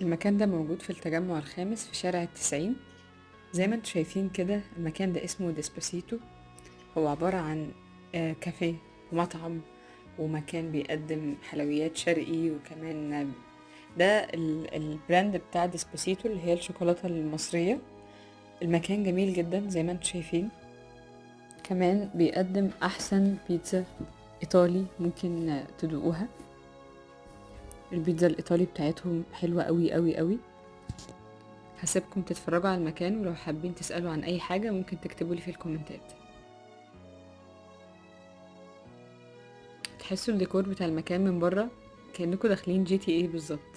المكان ده موجود في التجمع الخامس في شارع 90. زي ما انتم شايفين كده المكان ده اسمه ديسباسيتو. هو عبارة عن كافيه ومطعم ومكان بيقدم حلويات شرقي، وكمان ده ال brand بتاع ديسباسيتو اللي هي الشوكولاتة المصرية. المكان جميل جدا زي ما انتم شايفين. كمان بيقدم احسن بيتزا ايطالي ممكن تدوقوها. البيتزا الايطالي بتاعتهم حلوة قوي قوي قوي. هسيبكم تتفرجوا على المكان، ولو حابين تسألوا عن اي حاجة ممكن تكتبوا لي في الكومنتات. تحسوا الديكور بتاع المكان من بره كأنكم داخلين GTA بالظبط.